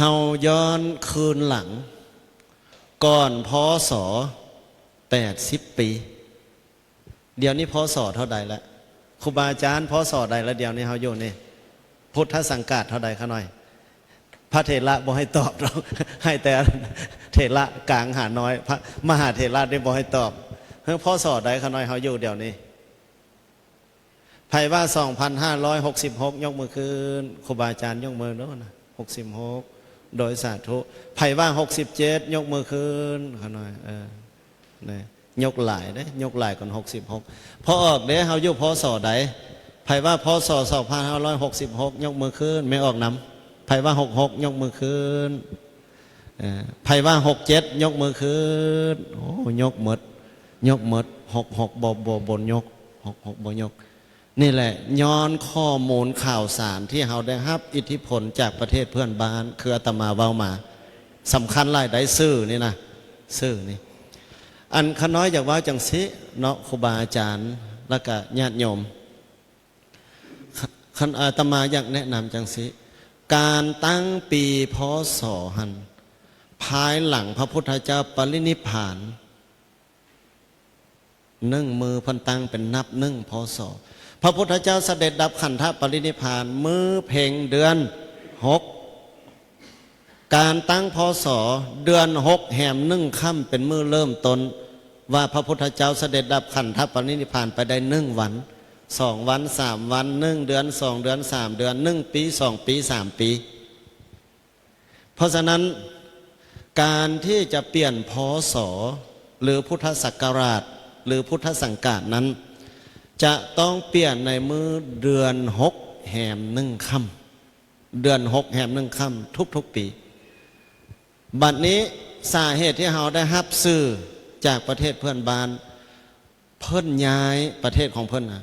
ເຮົາຍ້ອນຄືນຫຼັງກ່ອນ ພ.ສ. ແປດສິບປີ. ດຽວນີ້ ພ.ສ. ເທົ່າໃດລະ? ຄູບາອາຈານ ພ.ສ. ໃດລະ? ດຽວນີ້ເຮົາຢູ່ນີ້ ພຸດທະສັງກາດເທົ່າໃດຂະນ້ອຍ? ພະເຖລະບໍ່ໃຫ້ຕອບດອກ ໃຫ້ແຕ່ເຖລະກາງຫານ້ອຍ ພະມະຫາເຖລະນີ້ບໍ່ໃຫ້ຕອບ. ເຮີ ພ.ສ. ໃດຂະນ້ອຍ ເຮົາຢູ່ດຽວນີ້? ໃຜວ່າສອງພັນຫ້າຮ້ອຍຫົກສິບຫົກ ຍົກມືຂຶ້ນ. ຄູບາອາຈານຍົກມືໂລດນະ ຫົກສິບຫົກ ໂດຍສາທຸ. ໃຜວ່າຫົກສິບເຈັດ ຍົກມືຂຶ້ນຂະນ້ອຍ. ເອີ ນະ ຍົກຫຼາຍເດ້ ຍົກຫຼາຍກ່ອນຫົກສິບຫົກ. ພໍອອກເດ້ ເຮົາຢູ່ ພ.ສ. ໃດ? ໃຜວ່າ ພ.ສ. ສອງພັນຫ້າຮ້ອຍຫົກສິບຫົກ ຍົກມືຂຶ້ນ ແມ່ອອກນຳ. ໃຜວ່າຫົກຫົກ ຍົກມືຂຶ້ນ. ເອີ ໃຜວ່າຫົກເຈັດ ຍົກມືຂຶ້ນ. ໂອ້ ຍົກໝົດ ຍົກໝົດ. ຫົກຫົກ ບໍ່ ບໍ່ ບໍ່ຍົກ ຫົກຫົກ ບໍ່ຍົກ. ນີ້ແຫຼະ ຍ້ອນຂໍ້ມູນຂ່າວສານທີ່ເຮົາໄດ້ຮັບອິດທິພົນຈາກປະເທດເພື່ອນບ້ານ ຄືອາດຕະມາເວົ້າມາ ສຳຄັນຫຼາຍໃດ ສື່ນີ້ນະ ສື່ນີ້. ອັນຂະນ້ອຍຢາກເວົ້າຈັ່ງຊີ້ເນາະ ຄູບາອາຈານ ແລ້ວກະຍາດໂຍມ ຂ- ຄັນອາດຕະມາຢາກແນະນຳຈັ່ງຊີ້ ການຕັ້ງປີ ພ.ສ. ຫັ້ນ ພາຍຫຼັງພະພຸດທະເຈົ້າປະລິນິບພານ ໜຶ່ງມື້ເພິ່ນຕັ້ງເປັນນັບໜຶ່ງ ພ.ສ. ພະພຸດທະເຈົ້າສະເດັດດັບຂັນທະປະລິນິບພານມື້ເພັງເດືອນຫົກ. ການຕັ້ງ ພ.ສ. ເດືອນຫົກແຮມໜຶ່ງຄ່ຳເປັນມື້ເລີ່ມຕົ້ນ ວ່າພະພຸດທະເຈົ້າສະເດັດດັບຂັນທະປະລິນິບພານໄປໄດ້ໜຶ່ງວັນ, ສອງວັນ, ສາມວັນ, ໜຶ່ງເດືອນ, ສອງເດືອນ, ສາມເດືອນ, ໜຶ່ງປີ, ສອງປີ, ສາມປີ. ເພາະສະນັ້ນ ການທີ່ຈະປ່ຽນ ພ.ສ. ຫຼື ພຸດທະສັກກະລາດ ຫຼື ພຸດທະສັງກາດນັ້ນ ຈະຕ້ອງປ່ຽນໃນມື້ເດືອນຫົກແຮມໜຶ່ງຄ່ຳ, ເດືອນຫົກແຮມໜຶ່ງຄ່ຳທຸກໆປີ. ບັດນີ້ສາເຫດທີ່ເຮົາໄດ້ຮັບສື່ຈາກປະເທດເພື່ອນບ້ານ ເພິ່ນຍ້າຍ ປະເທດຂອງເພິ່ນນະ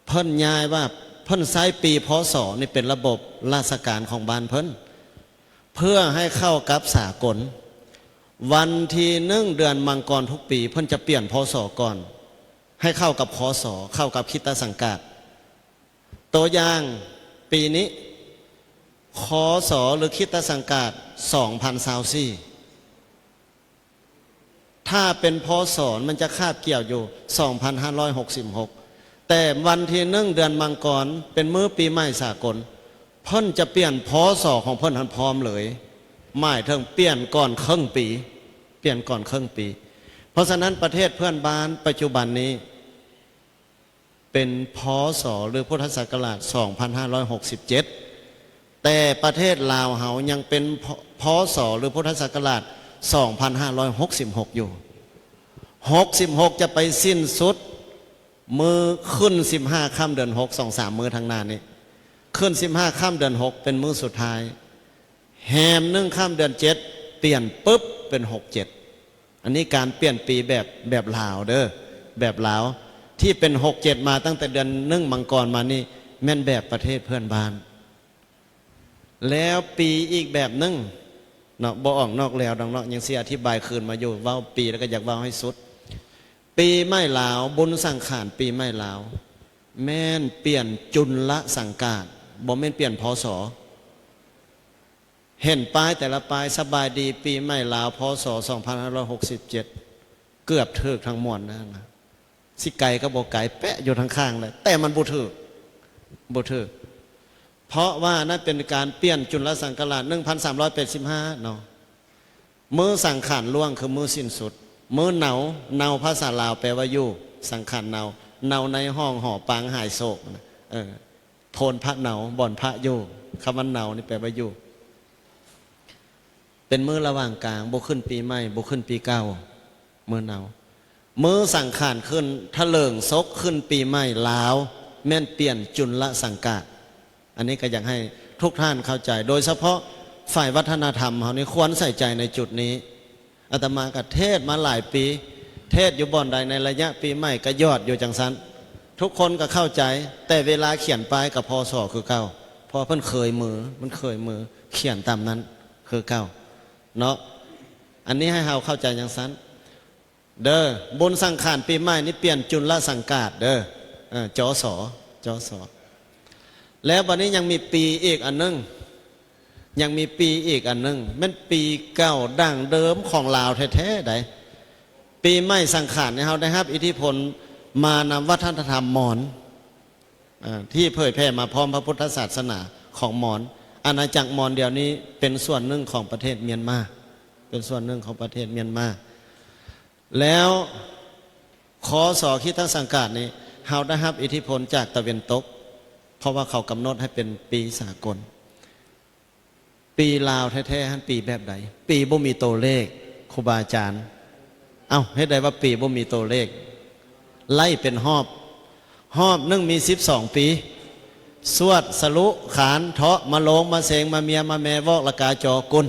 ເພິ່ນຍ້າຍວ່າ ເພິ່ນໃຊ້ປີ ພ.ສ. ນີ້ເປັນລະບົບລາຊະການຂອງບ້ານເພິ່ນ ເພື່ອໃຫ້ເຂົ້າກັບສາກົນ. ວັນທີໜຶ່ງເດືອນມັງກອນທຸກປີ ເພິ່ນຈະປ່ຽນ ພ.ສ. ກ່ອນ ໃຫ້ເຂົ້າກັບ ຄ.ສ. ເຂົ້າກັບຄຣິສຕະສັງກາດ. ຕົວຢ່າງ ປີນີ້ ຄ.ສ. ຫຼື ຄຣິສຕະສັງກາດ ສອງພັນຊາວສີ່ ຖ້າເປັນ ພ.ສ. ມັນຈະຄາບກ່ຽວຢູ່ ສອງພັນຫ້າຮ້ອຍຫົກສິບຫົກ ແຕ່ວັນທີໜຶ່ງເດືອນມັງກອນ ເປັນມື້ປີໃໝ່ສາກົນ ເພິ່ນຈະປ່ຽນ ພ.ສ. ຂອງເພິ່ນຫັ້ນພ້ອມເລີຍ ໝາຍເຖິງປ່ຽນກ່ອນເຄິ່ງປີ ປ່ຽນກ່ອນເຄິ່ງປີ. ເພາະສະນັ້ນ ປະເທດເພື່ອນບ້ານປັດຈຸບັນນີ້ ເປັນ ພ.ສ. ຫຼື ພຸດທະສັກກະລາດ ສອງພັນຫ້າຮ້ອຍຫົກສິບເຈັດ ແຕ່ປະເທດລາວເຮົາຍັງເປັນ ພ.ສ. ຫຼື ພຸດທະສັກກະລາດ ສອງພັນຫ້າຮ້ອຍຫົກສິບຫົກຢູ່. ຫົກສິບຫົກ ຈະໄປສິ້ນສຸດມື້ຂຶ້ນສິບຫ້າຄ່ຳເດືອນຫົກ ສອງສາມມື້ທາງໜ້ານີ້ ຂຶ້ນສິບຫ້າຄ່ຳເດືອນຫົກ ເປັນມື້ສຸດທ້າຍ. ແຮມໜຶ່ງຄ່ຳເດືອນເຈັດ ປ່ຽນປຶບເປັນຫົກເຈັດ. ອັນນີ້ການປ່ຽນປີແບບ ແບບລາວເດີ ແບບລາວ ທີ່ເປັນຫົກເຈັດມາຕັ້ງແຕ່ເດືອນໜຶ່ງມັງກອນມານີ້ ແມ່ນແບບປະເທດເພື່ອນບ້ານ. ແລ້ວປີອີກແບບໜຶ່ງເນາະ ບໍ່ອອກນອກແລວດອກເນາະ ຍັງຊິອະທິບາຍຄືນມາຢູ່ ເວົ້າປີແລ້ວກໍຢາກເວົ້າໃຫ້ສຸດ. ປີໃໝ່ລາວ ບຸນສັງຂານປີໃໝ່ລາວ ແມ່ນປ່ຽນຈຸນລະສັງກາດ ບໍ່ແມ່ນປ່ຽນ ພ.ສ. ເຫັນປ້າຍແຕ່ລະປ້າຍ ສະບາຍດີປີໃໝ່ລາວ ພ.ສ. ສອງພັນຫ້າຮ້ອຍຫົກສິບເຈັດ ເກືອບຖືກທັງມວນນັ້ນນະ ຊິໄກກໍບໍ່ໄກ ແປະຢູ່ທາງຂ້າງແຫຼະ ແຕ່ມັນບໍ່ຖືກ ບໍ່ຖືກ ເພາະວ່ານັ້ນເປັນການປ່ຽນຈຸນລະສັງກະລາດ ໜຶ່ງພັນສາມຮ້ອຍແປດສິບຫ້າເນາະ. ມື້ສັງຂານລ່ວງຄືມື້ສິ້ນສຸດ ມື້ເນົາ ເນົາພາສາລາວແປວ່າຢູ່ ສັງຂານເນົາ ເນົາໃນຫ້ອງຫໍປາງຫາຍໂສກ ເອີ ໂພນພະເນົາ ບ່ອນພະຢູ່ ຄຳວ່າເນົານີ້ແປວ່າຢູ່ ເປັນມື້ລະຫວ່າງກາງ ບໍ່ຂຶ້ນປີໃໝ່ ບໍ່ຂຶ້ນປີເກົ່າ ມື້ເນົາ. ມື້ສັງຂານຂຶ້ນ ທະເຫຼີງສົກຂຶ້ນປີໃໝ່ລາວ ແມ່ນປ່ຽນຈຸນລະສັງກາດ. ອັນນີ້ກໍຢາກໃຫ້ທຸກທ່ານເຂົ້າໃຈ ໂດຍສະເພາະຝ່າຍວັດທະນະທຳເຮົານີ້ຄວນໃສ່ໃຈໃນຈຸດນີ້. ອາດຕະມາກໍເທດມາຫຼາຍປີ ເທດຢູ່ບ່ອນໃດໃນໄລຍະປີໃໝ່ກໍຢອດຢູ່ຈັ່ງຊັ້ນ ທຸກຄົນກໍເຂົ້າໃຈ ແຕ່ເວລາຂຽນປ້າຍກໍ ພ.ສ. ຄືເກົ່າ ເພາະວ່າເພິ່ນເຄີຍມື ມັນເຄີຍມື ຂຽນຕາມນັ້ນຄືເກົ່າເນາະ. ອັນນີ້ໃຫ້ເຮົາເຂົ້າໃຈຈັ່ງຊັ້ນ ເດີ ບຸນສັງຂານປີໃໝ່ນີ້ປ່ຽນຈຸນລະສັງກາດເດີ ເອີ ຈ.ສ. ຈ.ສ. ແລ້ວບັດນີ້ຍັງມີປີອີກອັນໜຶ່ງ ຍັງມີປີອີກອັນໜຶ່ງ ແມ່ນປີເກົ່າດັ້ງເດີມຂອງລາວແທ້ໆໃດ໋. ປີໃໝ່ສັງຂານນີ້ ເຮົາໄດ້ຮັບອິດທິພົນມານຳວັດທະນະທຳມອນ ເອີ ທີ່ເຜີຍແຜ່ມາພ້ອມພະພຸດທະສາສະໜາຂອງມອນ. ອານາຈັກມອນດຽວນີ້ເປັນສ່ວນໜຶ່ງຂອງປະເທດມຽນມາ ເປັນສ່ວນໜຶ່ງຂອງປະເທດມຽນມາ. ແລ້ວ ຄ.ສ. ຄຣິສຕະສັງກາດນີ້ ເຮົາໄດ້ຮັບອິດທິພົນຈາກຕາເວັນຕົກ ເພາະວ່າເຂົາກຳນົດໃຫ້ເປັນປີສາກົນ. ປີລາວແທ້ໆຫັ້ນ ປີແບບໃດ? ປີບໍ່ມີໂຕເລກ ຄູບາອາຈານ. ເອົ້າ ເຮັດໃດວ່າປີບໍ່ມີໂຕເລກ? ໄລ່ເປັນຮອບ ຮອບໜຶ່ງມີສິບສອງປີ. ສວດ ສະລຸ ຂານ ເທາະ ມະໂລງ ມະເສັງ ມະເມຍ ມະແມ ວອກ ລະກາ ຈໍ ກຸນ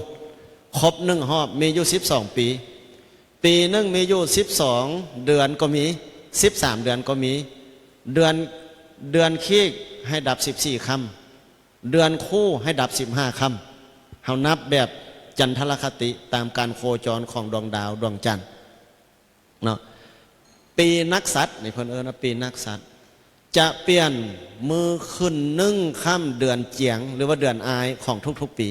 ຄົບໜຶ່ງຮອບມີຢູ່ສິບສອງປີ. ປີໜຶ່ງມີຢູ່ສິບສອງເດືອນກໍມີ ສິບສາມເດືອນກໍມີ. ເດືອນ ເດືອນຄີກໃຫ້ດັບສິບສີ່ຄ່ຳ ເດືອນຄູ່ໃຫ້ດັບສິບຫ້າຄ່ຳ. ເຮົານັບແບບຈັນທະລະຄະຕິ ຕາມການໂຄຈອນຂອງດວງດາວດວງຈັນເນາະ. ປີນັກສັດນີ້ ເພິ່ນເອີ້ນວ່າປີນັກສັດ ຈະປ່ຽນມື້ຂຶ້ນໜຶ່ງຄ່ຳເດືອນຈຽງ ຫຼືວ່າເດືອນອ້າຍຂອງທຸກໆປີ.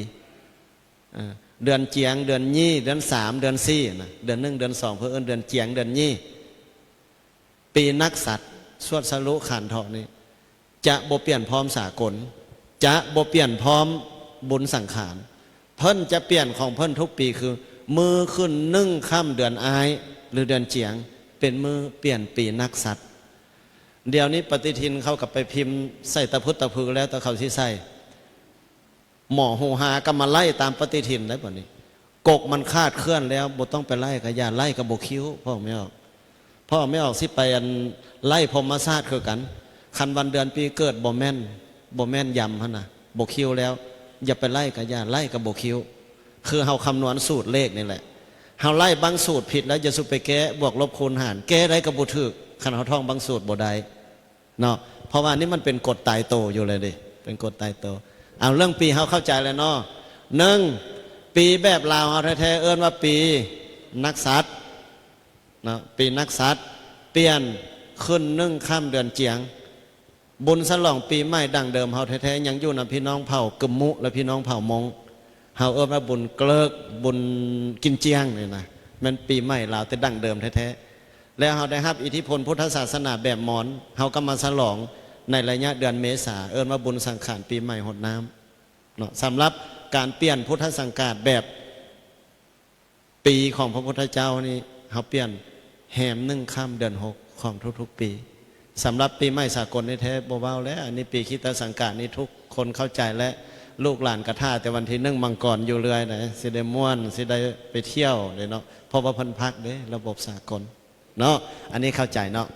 ເອີ ເດືອນຈຽງ ເດືອນຍີ່ ເດືອນສາມ ເດືອນສີ່ນະ ເດືອນໜຶ່ງ ເດືອນສອງ ເພິ່ນເອີ້ນເດືອນຈຽງ ເດືອນຍີ່. ປີນັກສັດ ສວດ ສະລຸ ຂານ ເທາະນີ້ ຈະບໍ່ປ່ຽນພ້ອມສາກົນ ຈະບໍ່ປ່ຽນພ້ອມບຸນສັງຂານ. ເພິ່ນຈະປ່ຽນຂອງເພິ່ນທຸກປີ ຄືມື້ຂຶ້ນໜຶ່ງຄ່ຳເດືອນອ້າຍ ຫຼື ເດືອນຈຽງ ເປັນມື້ປ່ຽນປີນັກສັດ. ດຽວນີ້ປະຕິທິນເຂົາກໍໄປພິມໃສ່ຕະພຸດຕະພຶແລ້ວ ແຕ່ເຂົາຊິໃສ່ ໝໍຫູຫາກໍມາໄລ່ຕາມປະຕິທິນໄດ້ບັດນີ້. ກົກມັນຄາດເຄື່ອນແລ້ວ ບໍ່ຕ້ອງໄປໄລ່ກໍຢ່າ ໄລ່ກໍບໍ່ຄິ້ວ. ພໍ່ອອກແມ່ອອກ ພໍ່ອອກແມ່ອອກຊິໄປອັນໄລ່ພົມມະສາດຄືກັນ. ຄັນວັນເດືອນປີເກີດບໍ່ແມ່ນ ບໍ່ແມ່ນຢຳຫັ້ນນະ ບໍ່ຄິ້ວແລ້ວ ຢ່າໄປໄລ່ກໍຢ່າ ໄລ່ກໍບໍ່ຄິ້ວ. ຄືເຮົາຄຳນວນສູດເລກນີ້ແຫຼະ ເຮົາໄລ່ບັ້ງສູດຜິດແລ້ວ ຢ່າສູ່ໄປແກ້ບວກລົບຄູນຫານ ແກ້ໄດ້ກໍບໍ່ຖືກ ຄັນເຮົາທ່ອງບັ້ງສູດບໍ່ໄດ້ ເນາະ ເພາະວ່ານີ້ມັນເປັນກົດຕາຍໂຕຢູ່ແລ້ວເດ້ ເປັນກົດຕາຍໂຕ. ເອົາ ເລື່ອງປີເຮົາເຂົ້າໃຈແລ້ວເນາະ. ໜຶ່ງ ປີແບບລາວເຮົາແທ້ໆ ເອີ້ນວ່າປີນັກສັດເນາະ ປີນັກສັດ ປ່ຽນຂຶ້ນໜຶ່ງຄ່ຳເດືອນຈຽງ. ບຸນສະຫຼອງປີໃໝ່ດັ້ງເດີມເຮົາແທ້ໆ ຍັງຢູ່ນຳພີ່ນ້ອງເຜົ່າກຶມມຸ ແລະ ພີ່ນ້ອງເຜົ່າມົ້ງ. ເຮົາເອີ້ນວ່າບຸນເກີກ ບຸນກິນຈຽງນີ້ນະ ແມ່ນປີໃໝ່ລາວແຕ່ດັ້ງເດີມແທ້ໆ. ແລ້ວເຮົາໄດ້ຮັບອິດທິພົນພຸດທະສາສະໜາແບບມອນ ເຮົາກໍມາສະຫຼອງໃນໄລຍະເດືອນເມສາ ເອີ້ນວ່າບຸນສັງຂານປີໃໝ່ຫົດນ້ຳເນາະ. ສຳລັບການປ່ຽນພຸດທະສັງກາດແບບປີຂອງພະພຸດທະເຈົ້ານີ້ ເຮົາປ່ຽນແຮມໜຶ່ງຄ່ຳເດືອນຫົກຂອງທຸກໆປີ. ສຳລັບປີໃໝ່ສາກົນນີ້ແທ້ບໍ່ເວົ້າແລ້ວ ອັນນີ້ປີຄຣິສຕະສັງກາດນີ້ທຸກຄົນເຂົ້າໃຈ ແລະ ລູກຫຼານກໍຖ້າແຕ່ວັນທີໜຶ່ງມັງກອນຢູ່ເລື້ອຍນະ ຊິໄດ້ມ່ວນ ຊິໄດ້ໄປທ່ຽວເດ້ເນາະ ເພາະວ່າເພິ່ນພັກເດ້ ລະບົບສາກົນເນາະ. ອັນນີ້ເຂົ້າໃຈເນາະ.